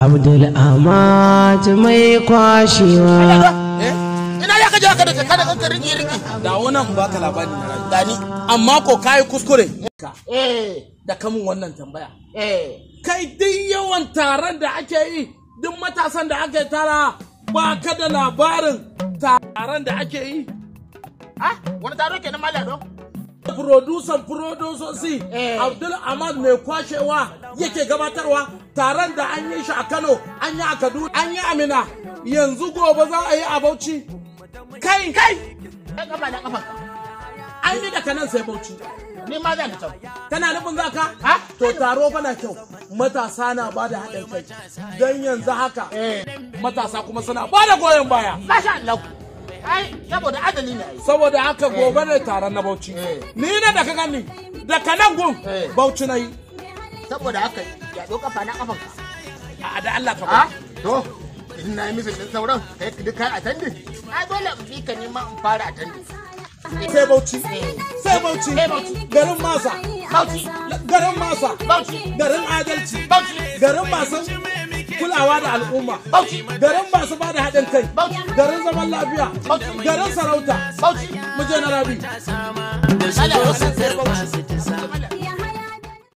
Abdul Ahmad mai kwashewa. Ina ya kaje ka da kada kanka riki riki. Dawo nan in baka labari na rayu. Gani. Amma ko kai kuskure. Eh. Da kamun wannan tambaya. Eh. Kai duk yawan taron da ake yi, duk matasan da ake tara ba ka da labarin taron da ake yi. Ah, wani taro kenan Malam Ado? Producer producer Abdul Ahmad mai kwashewa yake gabatarwa taron da an yi shi a Kano, an yi a Kaduna, an yi a Mina, yanzu gobe za a yi a Bauchi. Kai kai kai kafa na kafa. Ai ni da kanan sai Bauchi. Ni ma zan ta. Kana nufin za ka? Ha? To taro fa na kyau. Matasa na bada haɗin kai. Don yanzu haka matasa kuma suna bada goyon baya. Masha Allah. Ai saboda adali ne ai. Saboda haka gobe ne taron na Bauchi. Ni ne da ka gani da kanan gun Bauchi na yi. Saboda haka ya ɗo kafa na kafanka. A da Allah ka Ha? bari. To, in na yi misin ɗin sauran, kai duk kai attending. Ai dole in bi ka nima in fara attending. Sai Bauchi. Sai Bauchi. Sai Bauchi. Garin Masa. Bauchi. Garin Masa. Bauchi. Garin adalci. Bauchi. Garin masu kulawa da al'umma. Bauchi. Garin masu ba da haɗin kai. Bauchi. Garin zaman lafiya. Bauchi. Garin sarauta. Bauchi. Mu je na Rabi. Malam Ado.